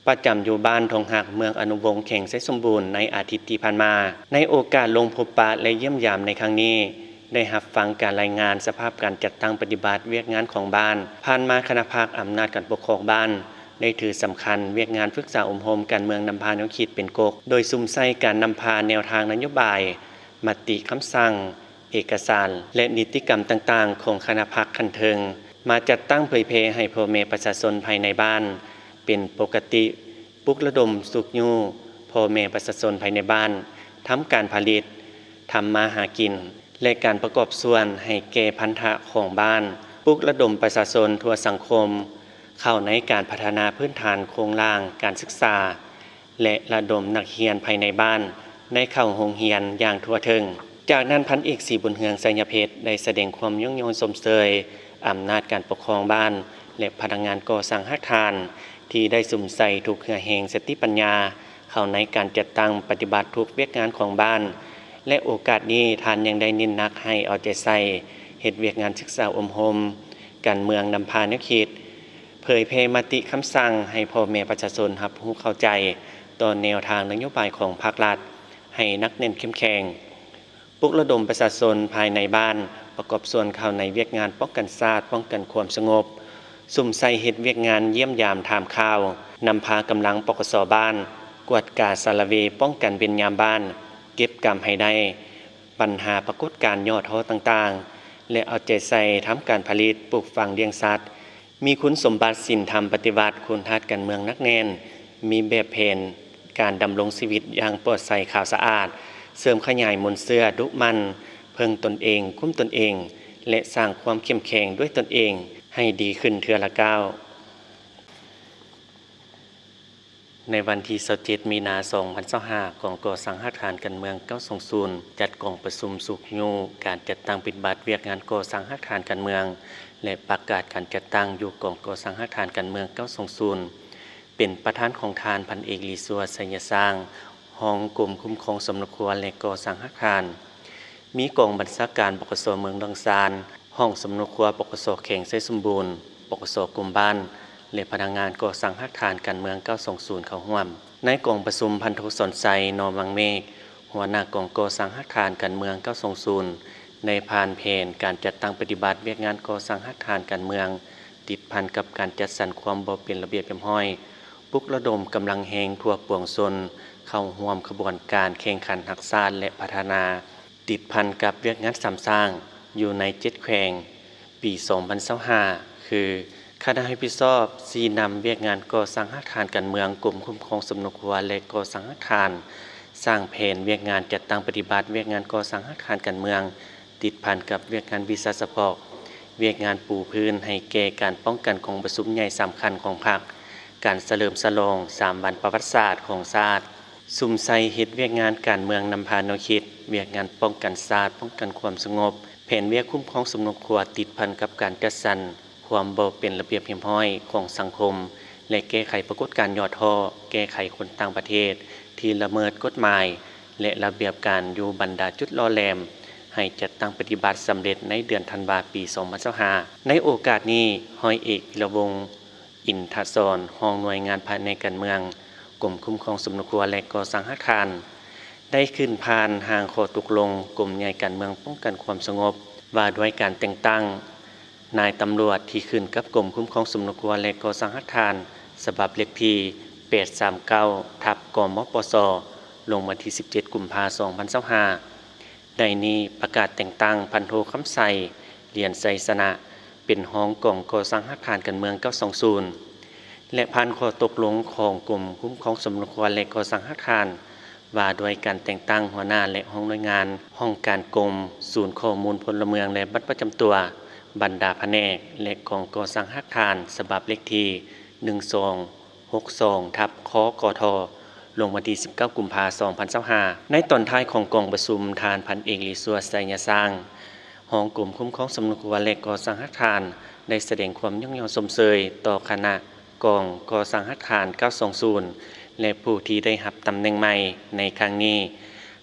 ປະຈຳຢູ່ບ້ານທົ່ງຮັກ ເມືອງອະນຸວົງ ແຂວງໄຊສົມບູນ ໃນອາທິດທີ່ຜ່ານມາ. ໃນໂອກາດລົງພົບປະ ແລະ ຢ້ຽມຢາມໃນຄັ້ງນີ້, ໄດ້ຮັບຟັງການລາຍງານສະພາບການຈັດຕັ້ງປະຕິບັດວຽກງານຂອງບ້ານ. ຜ່ານມາຄະນະພັກອຳນາດການປົກຄອງບ້ານ ໄດ້ຖືສຳຄັນວຽກງານປຶກສາອົບຮົມການເມືອງນຳພາແນວຄິດເປັນກົກ, ໂດຍສຸມໃສ່ການນຳພາແນວທາງນະໂຍບາຍ, ມະຕິຄຳສັ່ງ, ເອກະສານ ແລະ ນິຕິກຳຕ່າງໆຂອງຄະນະພັກຂັ້ນເທິງ ມາຈັດຕັ້ງເຜີຍແຜ່ໃຫ້ພໍ່ແມ່ປະຊາຊົນພາຍໃນບ້ານເປັນປົກກະຕິ, ປຸກລະດົມຊຸກຍູ້ພໍ່ແມ່ປະຊາຊົນພາຍໃນບ້ານທຳການຜະລິດ, ທຳມາຫາກິນ ແລະ ການປະກອບສ່ວນໃຫ້ແກ່ພັນທະຂອງບ້ານ, ປຸກລະດົມປະຊາຊົນທົ່ວສັງຄົມເຂົ້າໃນການພັດທະນາພື້ນຖານໂຄງລ່າງການສຶກສາ ແລະ ລະດົມນັກຮຽນພາຍໃນບ້ານໄດ້ເຂົ້າໂຮງຮຽນຢ່າງທົ່ວເຖິງ. ຈາກນັ້ນ ພັນເອກ ສີບຸນເຮືອງ ໄຊຍະເພັດ ໄດ້ສະແດງຄວາມຍ້ອງຍໍຊົມເຊີຍອຳນາດການປົກຄອງບ້ານ ແລະ ພະນັກງານກໍ່ສ້າງຮາກຖານ ທີ່ໄດ້ສຸມໃສ່ທຸກເຫື່ອແຮງສະຕິປັນຍາເຂົ້າໃນການຈັດຕັ້ງປະຕິບັດທຸກວຽກງານຂອງບ້ານ ແລະ ໂອກາດນີ້ ທ່ານຍັງໄດ້ເນັ້ນໜັກໃຫ້ເອົາໃຈໃສ່ເຮັດວຽກງານສຶກສາອົບຮົມການເມືອງນຳພາແນວຄິດ, ເຜີຍແຜ່ມະຕິຄຳສັ່ງໃຫ້ພໍ່ແມ່ປະຊາຊົນຮັບຮູ້ເຂົ້າໃຈຕໍ່ແນວທາງນະໂຍບາຍຂອງພັກລັດໃຫ້ໜັກແໜ້ນເຂັ້ມແຂງ, ປຸກລະດົມປະຊາຊົນພາຍໃນບ້ານປະກອບສ່ວນເຂົ້າໃນວຽກງານປ້ອງກັນຊາດ, ປ້ອງກັນຄວາມສະຫງົບ, ສຸມໃສ່ເຮັດວຽກງານຢ້ຽມຢາມຖາມຂ່າວ, ນຳພາກຳລັງ ປກສ ບ້ານ ກວດກາສາລະເວປ້ອງກັນເວັນຍາມບ້ານ, ເກັບກຳໃຫ້ໄດ້ບັນຫາປາກົດການຫຍໍ້ທໍ້ຕ່າງໆ ແລະ ເອົາໃຈໃສ່ທຳການຜະລິດ, ປູກຝັງ, ລ້ຽງສັດ, ມີຄຸນສົມບັດສິນທຳປະຕິວັດ, ຄຸນທາດການເມືອງໜັກແໜ້ນ, ມີແບບແຜນການດຳລົງຊີວິດຢ່າງປອດໃສຂາວສະອາດ, ເສີມຂະຫຍາຍມູນເຊື້ອ, ດຸໝັ່ນ, ເພິ່ງຕົນເອງ, ກຸ້ມຕົນເອງ ແລະ ສ້າງຄວາມເຂັ້ມແຂງດ້ວຍຕົນເອງໃຫ້ດີຂຶ້ນເທື່ອລະກ້າວ. ໃນວັນທີຊາວເຈັດ ມີນາ ສອງພັນຊາວຫ້າ ກອງກໍ່ສ້າງຮາກຖານການເມືອງເກົ້າສອງສູນ ຈັດກອງປະຊຸມຊຸກຍູ້ການຈັດຕັ້ງປະຕິບັດວຽກງານກໍ່ສ້າງຮາກຖານການເມືອງ ແລະ ປະກາດການຈັດຕັ້ງຢູ່ກອງກໍ່ສ້າງຮາກຖານການເມືອງເກົ້າສອງສູນ ເປັນປະທານຂອງທ່ານ ພັນເອກ ລີຊວດ ໄຊຍະສ້າງ ຮອງກົມຄຸ້ມຄອງສຳນວນຄົວ ແລະ ກໍ່ສ້າງຮາກຖານ. ມີກອງບັນຊາການ ປກສ ເມືອງດອນຊານ, ຫ້ອງສຳນວນຄົວ ປກສ ແຂວງໄຊສົມບູນ, ປກສ ກົມບ້ານ ແລະ ພະນັກງານກໍ່ສ້າງຮາກຖານການເມືອງເກົ້າສອງສູນເຂົ້າຮ່ວມ. ໃນກອງປະຊຸມ ພັນໂທ ສອນໄຊ ນໍວັງເມກ ຫົວໜ້າກອງກໍ່ສ້າງຮາກຖານການເມືອງເກົ້າສອງສູນ ໄດ້ຜ່ານແຜນການຈັດຕັ້ງປະຕິບັດວຽກງານກໍ່ສ້າງຮາກຖານການເມືອງ ຕິດພັນກັບການຈັດສັນຄວາມບໍ່ເປັນລະບຽບຮຽບຮ້ອຍ, ປຸກລະດົມກຳລັງແຮງທົ່ວປວງຊົນເຂົ້າຮ່ວມຂະບວນການແຂ່ງຂັນຮັກຊາດ ແລະ ພັດທະນາ ຕິດພັນກັບວຽກງານສາມສ້າງຢູ່ໃນເຈັດແຂວງ ປີສອງພັນຊາວຫ້າ ຄື ຄະນະຮັບຜິດຊອບຊີ້ນຳວຽກງານກໍ່ສ້າງຮາກຖານການເມືອງ, ກົມຄຸ້ມຄອງສຳນວນຄົວ ແລະ ກໍ່ສ້າງຮາກຖານ, ສ້າງແຜນວຽກງານຈັດຕັ້ງປະຕິບັດວຽກງານກໍ່ສ້າງຮາກຖານການເມືອງ ຕິດພັນກັບວຽກງານວິຊາສະເພາະ, ວຽກງານປູພື້ນໃຫ້ແກ່ການປ້ອງກັນກອງປະຊຸມໃຫຍ່ສຳຄັນຂອງພັກ, ການສະເຫຼີມສະຫຼອງສາມວັນປະຫວັດສາດຂອງຊາດ, ສຸມໃສ່ເຮັດວຽກງານການເມືອງນຳພາແນວຄິດວຽກງານປ້ອງກັນຊາດ, ປ້ອງກັນຄວາມສະຫງົບ, ແຜນວຽກຄຸ້ມຄອງສຳນວນຄົວ ຕິດພັນກັບການຈັດສັນຄວາມບໍ່ເປັນລະບຽບຮຽບຮ້ອຍຂອງສັງຄົມ ແລະ ແກ້ໄຂປາກົດການຫຍໍ້ທໍ້, ແກ້ໄຂຄົນຕ່າງປະເທດທີ່ລະເມີດກົດໝາຍ ແລະ ລະບຽບການຢູ່ບັນດາຈຸດຫຼໍ່ແຫຼມ ໃຫ້ຈັດຕັ້ງປະຕິບັດສຳເລັດໃນເດືອນທັນວາ ປີສອງພັນຊາວຫ້າ. ໃນໂອກາດນີ້, ຮ້ອຍເອກ ວິລະວົງ ອິນທະສອນ ຮອງໜ່ວຍງານພະແນກການເມືອງ ກົມຄຸ້ມຄອງສຳນວນຄົວ ແລະ ກໍ່ສ້າງຮາກຖານ ໄດ້ຂຶ້ນຜ່ານຮ່າງຂໍ້ຕົກລົງກົມໃຫຍ່ການເມືອງປ້ອງກັນຄວາມສະຫງົບ ວ່າດ້ວຍການແຕ່ງຕັ້ງນາຍຕຳຫຼວດທີ່ຂຶ້ນກັບກົມຄຸ້ມຄອງສຳນວນຄົວ ແລະ ກໍ່ສ້າງຮາກຖານ ສະບັບເລກທີ ແປດສາມເກົ້າ ທັບ ກມປສ ລົງວັນທີສິບເຈັດ ກຸມພາ ສອງພັນຊາວຫ້າ. ໃນນີ້ປະກາດແຕ່ງຕັ້ງ ພັນໂທ ຄຳໄຊ ຫຼຽນໄຊຊະນະ ເປັນຮອງກອງກໍ່ສ້າງຮາກຖານການເມືອງເກົ້າສອງສູນ ແລະ ຜ່ານຂໍ້ຕົກລົງຂອງກົມຄຸ້ມຄອງສຳນວນຄົວ ແລະ ກໍ່ສ້າງຮາກຖານ ວ່າດ້ວຍການແຕ່ງຕັ້ງຫົວໜ້າ ແລະ ຮອງໜ່ວຍງານ, ຫ້ອງການກົມ, ສູນຂໍ້ມູນພົນລະເມືອງ ແລະ ບັດປະຈຳຕົວ, ບັນດາພະແນກ ແລະ ກອງກໍ່ສ້າງຮາກຖານ ສະບັບເລກທີ ໜຶ່ງສອງ ຫົກສອງ ທັບ ຄກທ ລົງວັນທີສິບເກົ້າ ກຸມພາ ສອງພັນຊາວຫ້າ. ໃນຕອນທ້າຍຂອງກອງປະຊຸມ, ທ່ານ ພັນເອກ ລີຊວດ ໄຊຍະສ້າງ ຮອງກົມຄຸ້ມຄອງສຳນວນຄົວ ແລະ ກໍ່ສ້າງຮາກຖານ ໄດ້ສະແດງຄວາມຍ້ອງຍໍຊົມເຊີຍຕໍ່ຄະນະກອງກໍ່ສ້າງຮາກຖານເກົ້າສອງສູນ ແລະ ຜູ້ທີ່ໄດ້ຮັບຕຳແໜ່ງໃໝ່ໃນຄັ້ງນີ້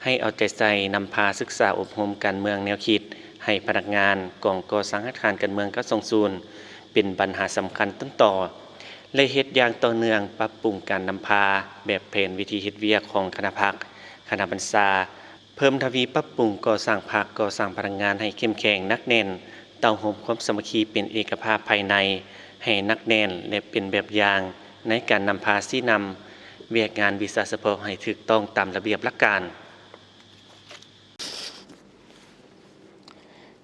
ໃຫ້ເອົາໃຈໃສ່ນຳພາສຶກສາອົບຮົມການເມືອງແນວຄິດ ໃຫ້ພະນັກງານກອງກໍ່ສ້າງຮາກຖານການເມືອງເກົ້າສອງສູນ ເປັນບັນຫາສຳຄັນຕົ້ນຕໍ ແລະ ເຮັດຢ່າງຕໍ່ເນື່ອງ, ປັບປຸງການນຳພາແບບແຜນວິທີເຮັດວຽກຂອງຄະນະພັກ, ຄະນະບັນຊາ, ເພີ່ມທະວີປັບປຸງກໍ່ສ້າງພັກ, ກໍ່ສ້າງພະນັກງານໃຫ້ເຂັ້ມແຂງ, ໜັກແໜ້ນ, ເຕົ້າໂຮມຄວາມສາມັກຄີເປັນເອກະພາບພາຍໃນໃຫ້ໜັກແໜ້ນ ແລະ ເປັນແບບຢ່າງໃນການນຳພາຊີ້ນຳວຽກງານວິຊາສະເພາະໃຫ້ຖືກຕ້ອງຕາມລະບຽບຫຼັກການ.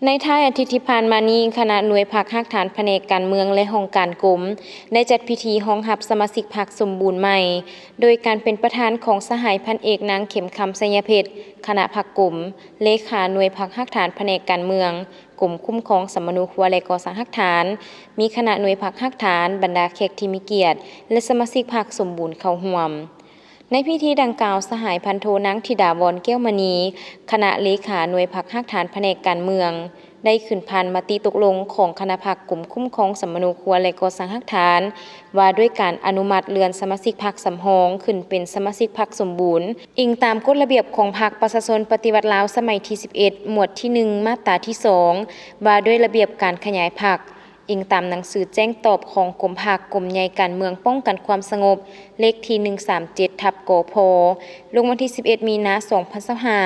ໃນທ້າຍອາທິດທີ່ຜ່ານມານີ້, ຄະນະໜ່ວຍພັກຮາກຖານພະແນກການເມືອງ ແລະ ຫ້ອງການກົມ ໄດ້ຈັດພິທີຮອງຮັບສະມາຊິກພັກສົມບູນໃໝ່ ໂດຍການເປັນປະທານຂອງສະຫາຍພັນເອກ ນາງ ເຂັມຄຳ ໄຊຍະເພັດ ຄະນະພັກກົມ, ເລຂາໜ່ວຍພັກຮາກຖານພະແນກການເມືອງ, ກົມຄຸ້ມຄອງສຳມະໂນຄົວ ແລະ ກໍ່ສ້າງຮາກຖານ, ມີຄະນະໜ່ວຍພັກຮາກຖານ, ບັນດາແຂກທີ່ມີກຽດ ແລະ ສະມາຊິກພັກສົມບູນເຂົ້າຮ່ວມ. ໃນພິທີດັ່ງກ່າວ, ສະຫາຍພັນໂທ ນາງ ທິດາວອນ ແກ້ວມະນີ ຄະນະເລຂາໜ່ວຍພັກຮາກຖານພະແນກການເມືອງ ໄດ້ຂຶ້ນຜ່ານມະຕິຕົກລົງຂອງຄະນະພັກກົມຄຸ້ມຄອງສຳມະໂນຄົວ ແລະ ກໍ່ສ້າງຮາກຖານ ວ່າດ້ວຍການອະນຸມັດເລື່ອນສະມາຊິກພັກສຳຮອງຂຶ້ນເປັນສະມາຊິກພັກສົມບູນ, ອີງຕາມກົດລະບຽບຂອງພັກປະຊາຊົນປະຕິວັດລາວສະໄໝທີສິບເອັດ ໝວດທີໜຶ່ງ ມາດຕາທີສອງ ວ່າດ້ວຍລະບຽບການຂະຫຍາຍພັກ. ອີງຕາມໜັງສືແຈ້ງຕອບຂອງກົມພັກ ກົມໃຫຍ່ການເມືອງປ້ອງກັນຄວາມສະຫງົບ ເລກທີ ໜຶ່ງສາມເຈັດ ທັບ ກພ ລົງວັນທີສິບເອັດ ມີນາ ສອງພັນຊາວຫ້າ.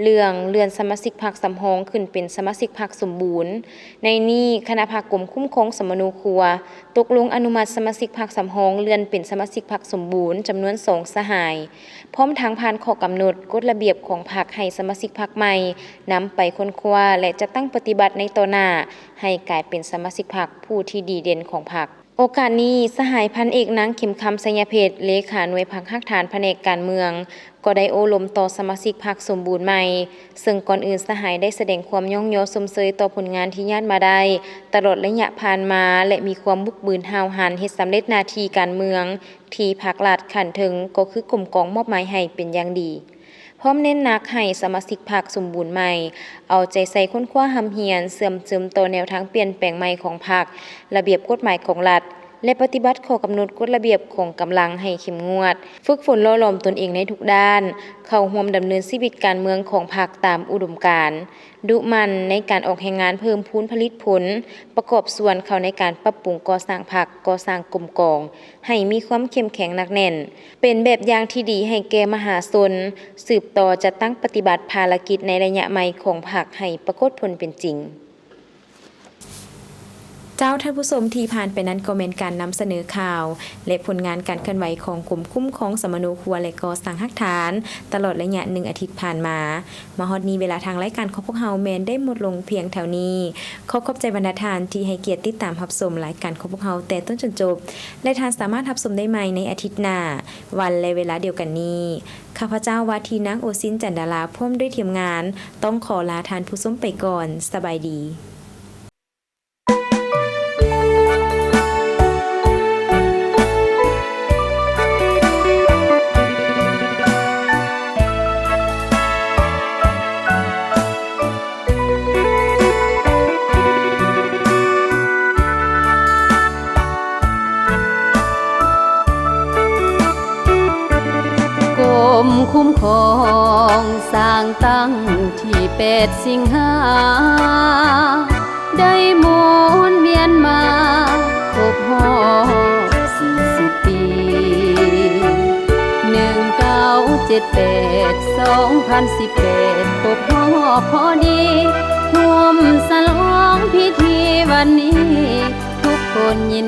ເລື່ອງເລື່ອນສະມາຊິກພັກສຳຮອງຂຶ້ນເປັນສະມາຊິກພັກສົມບູນ. ໃນນີ້, ຄະນະພັກກົມຄຸ້ມຄອງສຳມະໂນຄົວ ຕົກລົງອະນຸມັດສະມາຊິກພັກສຳຮອງເລື່ອນເປັນສະມາຊິກພັກສົມບູນຈຳນວນສອງສະຫາຍ, ພ້ອມທັງຜ່ານຂໍ້ກຳນົດກົດລະບຽບຂອງພັກໃຫ້ສະມາຊິກພັກໃໝ່ນຳໄປຄົ້ນຄວ້າ ແລະ ຈັດຕັ້ງປະຕິບັດໃນຕໍ່ໜ້າ ໃຫ້ກາຍເປັນສະມາຊິກພັກຜູ້ທີ່ດີເດັ່ນຂອງພັກ. ໂອກາດນີ້, ສະຫາຍພັນເອກ ນາງ ເຂັມຄຳ ໄຊຍະເພັດ ເລຂາໜ່ວຍພັກຮາກຖານພະແນກການເມືອງ ກໍໄດ້ໂອ້ລົມຕໍ່ສະມາຊິກພັກສົມບູນໃໝ່, ເຊິ່ງກ່ອນອື່ນສະຫາຍໄດ້ສະແດງຄວາມຍ້ອງຍໍຊົມເຊີຍຕໍ່ຜົນງານທີ່ຍາດມາໄດ້ຕະຫຼອດໄລຍະຜ່ານມາ ແລະ ມີຄວາມບຸກບືນຫ້າວຫັນເຮັດສຳເລັດໜ້າທີ່ການເມືອງທີ່ພັກລັດຂັ້ນເທິງ ກໍຄືກົມກອງມອບໝາຍໃຫ້ເປັນຢ່າງດີ. ພ້ອມເນັ້ນໜັກໃຫ້ສະມາຊິກພັກສົມບູນໃໝ່ ເອົາໃຈໃສ່ຄົ້ນຄວ້າຮ່ຳຮຽນ ເຊື່ອມຊຶມຕໍ່ແນວທາງປ່ຽນແປງໃໝ່ຂອງພັກ, ລະບຽບກົດໝາຍຂອງລັດ ແລະ ປະຕິບັດຂໍ້ກຳນົດກົດລະບຽບຂອງກຳລັງໃຫ້ເຂັ້ມງວດ, ຝຶກຝົນຫຼໍ່ຫຼອມຕົນເອງໃນທຸກດ້ານ, ເຂົ້າຮ່ວມດຳເນີນຊີວິດການເມືອງຂອງພັກຕາມອຸດົມການ, ດຸໝັ່ນໃນການອອກແຮງງານເພີ່ມພູນຜະລິດຜົນ, ປະກອບສ່ວນເຂົ້າໃນການປັບປຸງກໍ່ສ້າງພັກ, ກໍ່ສ້າງກົມກອງ ໃຫ້ມີຄວາມເຂັ້ມແຂງໜັກແໜ້ນ, ເປັນແບບຢ່າງທີ່ດີໃຫ້ແກ່ມະຫາຊົນ, ສືບຕໍ່ຈັດຕັ້ງປະຕິບັດພາລະກິດໃນໄລຍະໃໝ່ຂອງພັກໃຫ້ປາກົດຜົນເປັນຈິງ. ເຈົ້າທ່ານຜູ້ຊົມທີ່ຜ່ານໄປນັ້ນກໍແມ່ນການນຳສະເໜີຂ່າວ ແລະ ຜົນງານການເຄື່ອນໄຫວຂອງກົມຄຸ້ມຄອງສຳມະໂນຄົວ ແລະ ກໍ່ສ້າງຮາກຖານ ຕະຫຼອດໄລຍະໜຶ່ງອາທິດຜ່ານມາ. ມາຮອດນີ້ເວລາທາງລາຍການຂອງພວກເຮົາແມ່ນໄດ້ໝົດລົງພຽງເທົ່ານີ້. ຂໍຂອບໃຈບັນດາທ່ານທີ່ໃຫ້ກຽດຕິດຕາມຮັບຊົມລາຍການຂອງພວກເຮົາແຕ່ຕົ້ນຈົນຈົບ ແລະ ທ່ານສາມາດຮັບຊົມໄດ້ໃໝ່ໃນອາທິດໜ້າ ວັນ ແລະ ເວລາດຽວກັນນີ້. ຂ້າພະເຈົ້າວ່າທີ່ນາງໂອຊິນ ຈັນດາລາ ພ້ອມດ້ວຍທີມງານ ຕ້ອງຂໍລາທ່ານຜູ້ຊົມໄປກ່ອນ. ສະບາຍດີ. ກົມຄຸ້ມຄອງສ້າງຕັ້ງທີ່ແປດສິງຫາ ໄດ້ໝູນວຽນມາຄົບຮອບສີ່ສິບປີ ໜຶ່ງເກົ້າເຈັດແປດ ສອງພັນສິບແປດ ຄົບຮອບພໍດີ ຮ່ວມສະຫຼອງພິທີວັນນີ້ ທຸກຄົນຍິນ